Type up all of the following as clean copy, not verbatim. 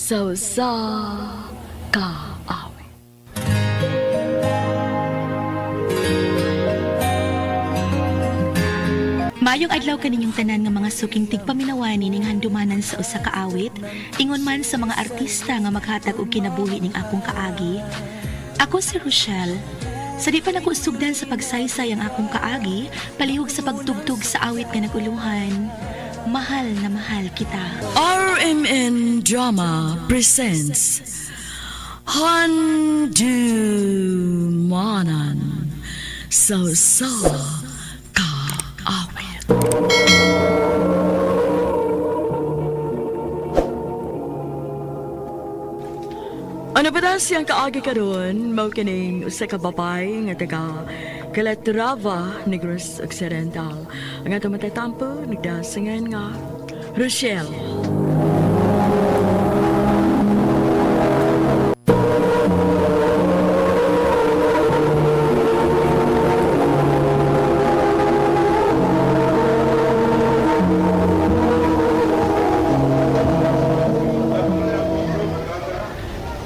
Sa usa ka awit. Maayong adlaw kaninyong tanan nga mga suking tigpaminawan ning handumanan sa usa ka awit, ingon man sa mga artista nga maghatag og kinabuhi ning akong kaagi. Ako si Rochelle. Sa di pa nako sugdan sa pagsaysay ang akong kaagi, palihog sa pagtugtog sa awit nga naguluhan. Mahal na mahal kita. RMN Drama presents Handumanan sa usa ka awit. Ano ba ta siyang kaagi karon mao kining usa ka babae nga taga Calatrava, Negros Occidental. Ang atong matatampo nagdasingan nga Rochelle.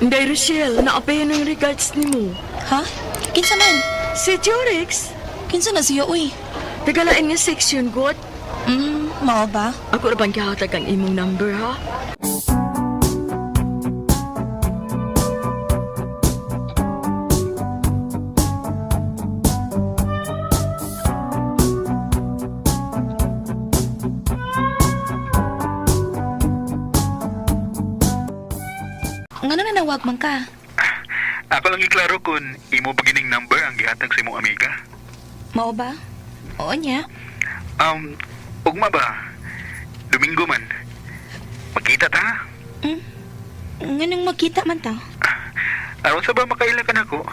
Inday Rochelle, naapay ng regards nimo. Ha? Kinsa man? Si Jurix, Kinsa na siya uy? tagalain nga section god. Mao ba? Ako ra bang gihatag ang imong number ha? Ngano na nawag man ka? Ako lang iklaro kung imo beginning number ang gihatag sa imong amiga. Mao ba? Oo niya. Ugma ba? Domingo man. Magkita ta. Nganong magkita man ta? Aron sa ba makaila ka nako?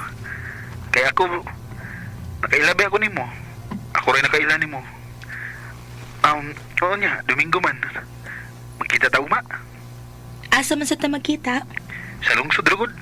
Kaya ako nakaila ba ako nimo? Ako rin nakaila nimo. Oo niya, Domingo man. Magkita ta ugma. Asa man sa ta magkita? Sa lungsod rugod.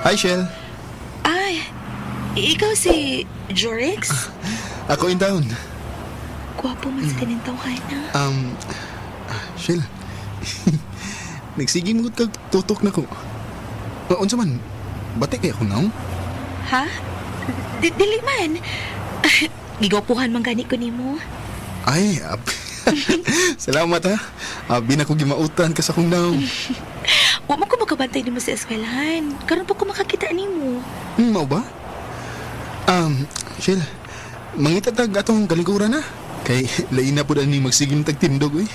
Hi, Shell. Ay, ikaw si Jorix? Ako in town. Gwapo man sa tinintawhan na. Shell. Nagsige mo kag tutok na ko. Unsa man? Bati kay ako naong? Ha? Dili man. Gigwapuhan man gani ko nimo. Ay, salamat ha. Abi na ko gimautan ka sa akong naong. Wa man ko makabantay nimo sa eskwelahan. Karon pa ko makakita nimo. Mao ba? Shell, mangita tag atong kalingkuran na. Kay lain na pud ani magsigim tag tindog oy.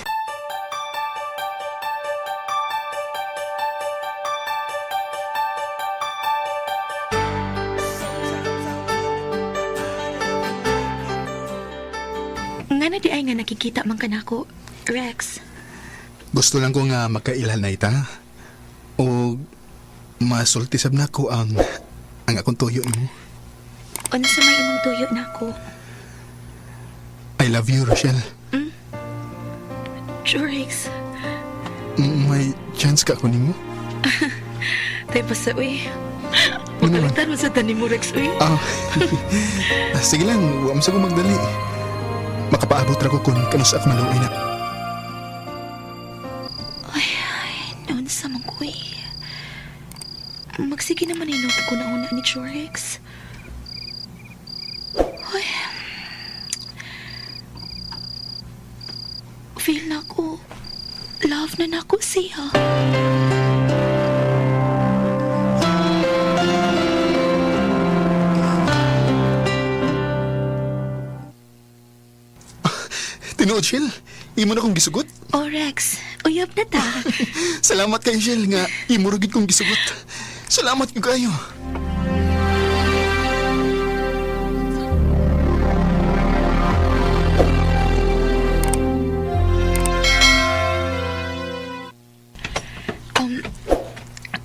Ngano di ay nga nakikita man kanako, Rex. Gusto lang ko nga makailhan na ita. O masulti sab nako ang akong tuyo nimo. Unsa may imong tuyo nako? I love you, Rochelle. Jorix, May chance ka ko nimo? tay pa sa uy. Ano man? Magkalitan mo sa tanim mo, Rex, uy. Ah, sige lang, huwag mo sa kong magdali. Makapaabot ra ko kung kanus ako maluoy na. Ay, ay, noon sa man ko eh. Magsige naman inom ko na una ni Jorix. Ay. Feel na ko. Love na nako siya. Tinuod, Shell. Imo na kong gisugot. Oh, Rex, uyab na ta. Salamat kay Shell nga imo ra gid kong gisugot. Salamat gyud kayo.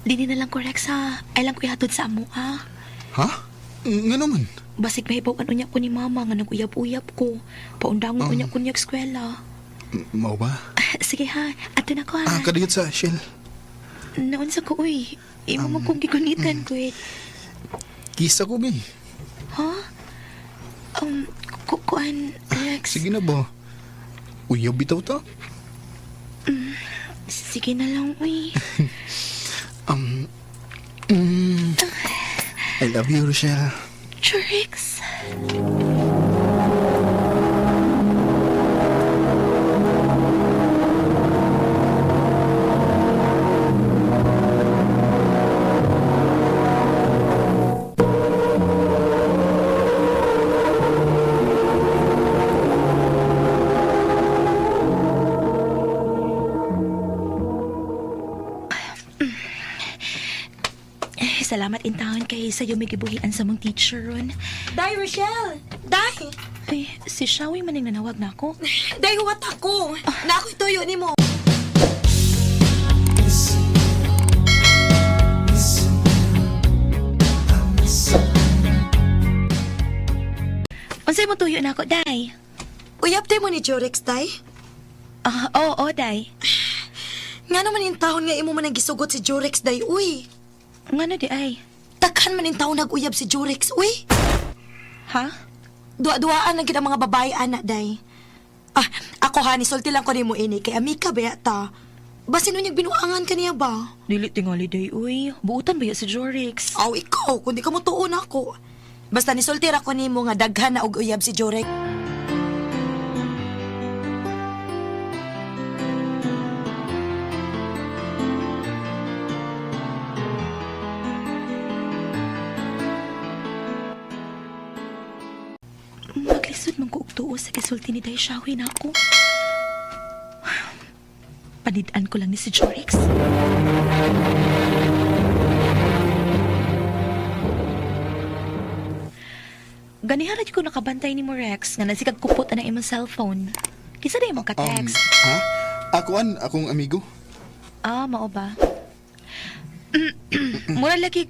Dini na lang ko, Rex, ha. Ay lang ko ihatod sa amo, ha. Ha? Nga naman. Basig mahibaw ano niya ko ni mama nga nag-uyab-uyab ko. Paundangon unya ko niya eskwela. Mao ba? Sige ha, ato na ko ha. Ah, kadiyot sa Shell. Naunsa ko uy. Imo mo kong gigunitan ko eh. Kisa ko bi. Ha? Kuan, Rex. Sige na ba? Uyab bitaw ta? Sige na lang, uy. I love you, Rochelle. Rex. Eh, salamat in taon kay sa iyo may gibuhian sa mong teacher ron. Day, Rochelle! Day! Ay, si Shawi man ang nanawag na ako. Day, huwat ako! Na ako'y tuyo ni mo. Unsay mo tuyo na ako, Day? Uyab day mo ni Jorex, Day. Ah, oo, oo, Day. Nga naman yung taon nga imo man ang gisugot si Jorex, Day, uy. Ngano di ay? Takhan man yung taon nag-uyab si Jorex, uy. Ha? Dua-duaan lang gid ang mga babae, ana, Day. Ah, ako ha, nisulti lang ko nimo ini kay amika ba ta. Basin unyag binuangan kaniya ba? Dili tingali day, uy. Buutan ba ya si Jorix? Aw, ikaw, kundi ka mo tuon ako. Basta nisulti ra ko nimo nga daghan na og uyab si Jorex. Maglisod man ko og tuo sa gisulti ni Day Shawi na ako. Panid-an ko lang ni si Jorix. Ganihan ko nakabantay ni mo Rex nga nasikag kupot ang imong cellphone. Kisa na imong ka-text. Ha? Ako an, akong amigo. Ah, mao ba? Mura lagi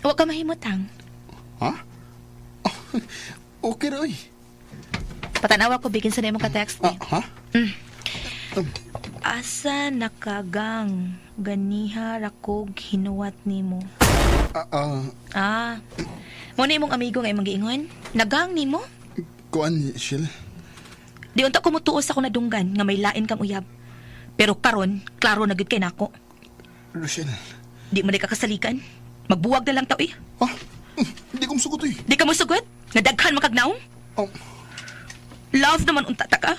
wa ka mahimutang. Ha? Okay ra, oy. Patanawa ko bigin sa imong ka-text Ah, ni. ha? Asa nakagang ganiha rakog hinuwat nimo. Ah, ah, Ah. Mo na imong amigo nga imong giingon? Nagang nimo? kuan, Shell. Di unta ko mutuos ako nadunggan nga may lain kang uyab. Pero karon, klaro na gyud kay nako. Rochelle. Di man di ka kasalikan. Magbuwag na lang tao eh. Ah, di ko musugot, oy. Di ka mosugot? Nadaghan makagnaong? Oh, Love naman unta ta ka.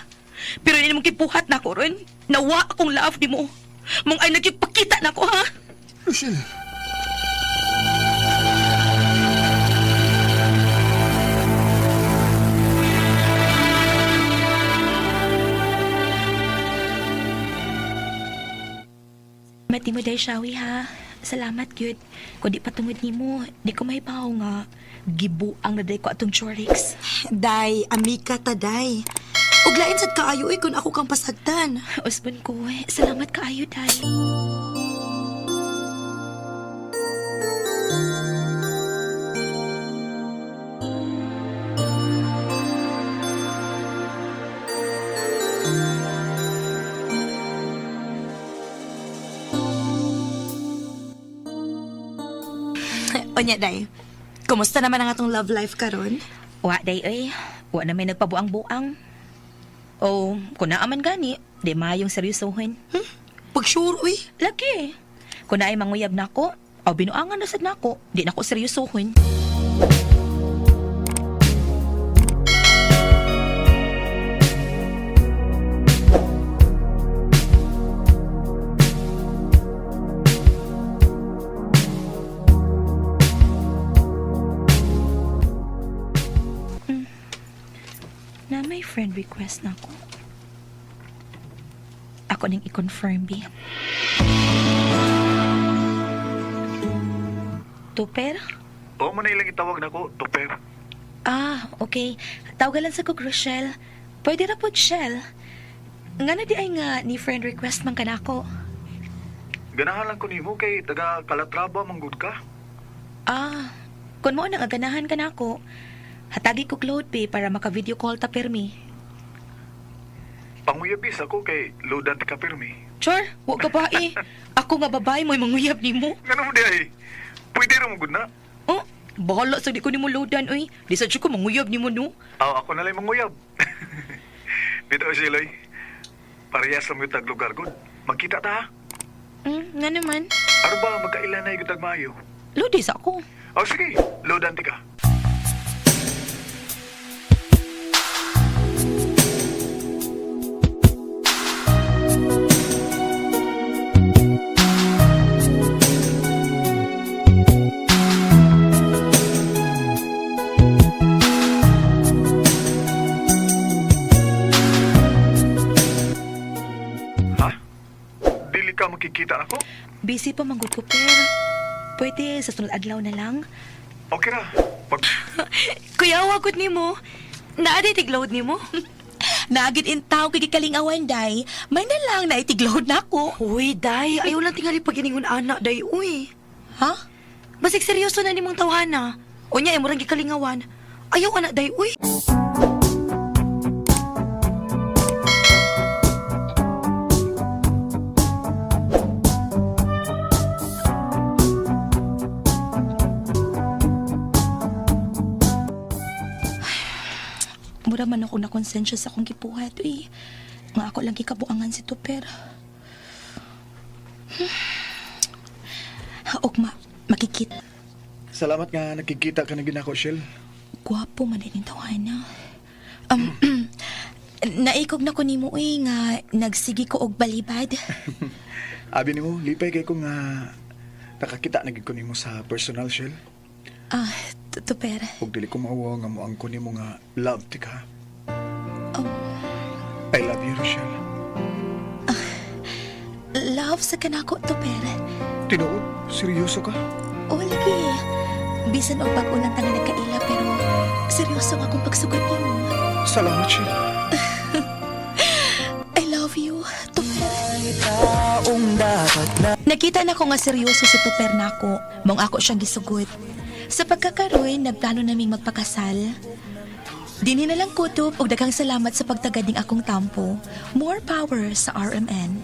Pero ini mong kipuhat na ko ron. Nawa akong love di mo. Mong ay nagkipakita na ko ha. Rochelle. Mati mo day Shawi ha. Salamat gyud. Kung di patungod nimo, di ko mahibaw nga gibuang na day ko atong Chorix. Day, amika ta, Day. Ug lain sad kaayo uy kung ako kang pasagtan. Usbon ko, eh. Salamat kaayo day. Onya, Day. Kumusta naman ang atong love life karon? Wa day oy. Wa na may nagpabuang-buang. O, kung naaman gani, di maayong seryosohin. Pag sure, uy. Lagi. Kung naay manguyab nako, o binuangan na sad nako, di nako seryosohin. Na may friend request na ako. Ako ning i-confirm, bi. Tuper? Oo mo na ilang itawag nako, Tuper. Ah, okay. Tawagan lang sa kog Rochelle. Pwede ra pod Shell. Nga na di ay nga ni friend request man kanako. Ganahan lang ko nimo kay taga Calatrava manggud ka. Ah, Kung mo nang aganahan ka nako, hatagi ko load pay para maka-video call ta pirmi. Panguyabis ako kay loadan ti ka pirmi. Char, wa ka ba eh. Ako nga babae mo'y manguyab nimo. Ngano mo di ay? Pwede ra mo gud na. Oh, bahala sa di ko nimo loadan oy. Di sa ko manguyab nimo no. Aw, ako na lang manguyab. Bitaw siya, Loy. Parehas lang yung taglugar, good. Magkita ta, ha? Nga naman. Ano ba, magkailan na yung tagmayo? Lodi sa ako. O sige, loadan ti ka. Ha? Dili ka makikita ako? Busy pa manggod ko pero pwede sa sunod adlaw na lang. Okay ra. Pag Kuya, wagod nimo. Naa day tig-load nimo. Naagid in tao kay gikalingawan day. May na lang na itigload na ako. Uy, day, ayaw lang tingali pag iningon ana, day, uy. Ha? Basig seryoso na nimong tawhana. Unya, imong gikalingawan. Ayaw ana, day, uy. Mura man ako na konsensya sa akong gipuhat, uy. Nga ako lang gikabuangan si Tupper. Ugma, makikita. Salamat nga nakikita ka na ginako, Shell. Gwapo man din yung tawhana. Naikog na ko nimo uy nga nagsigi ko og balibad. Abi nimo, lipay kay ko nga nakakita na gid ko nimo sa personal, Shell. Ah, Tupper. Ug dili ko maawa nga moangko nimo nga love ti ka. Oh. I love you, Rochelle. Love sa kanako, Tupper. Tinuod, seryoso ka? O lagi. Bisan og bag-o lang tanga nagkaila pero seryoso nga akong pagsugot nimo. Salamat, Shell. I love you, Tupper. Nakita na ko nga seryoso si Tupper nako. Mong ako siyang gisugot. Sa pagkakaroon, nagplano naming magpakasal. Dinhi na lang kutob og daghang salamat sa pagtagad ning akong tampo. More power sa RMN.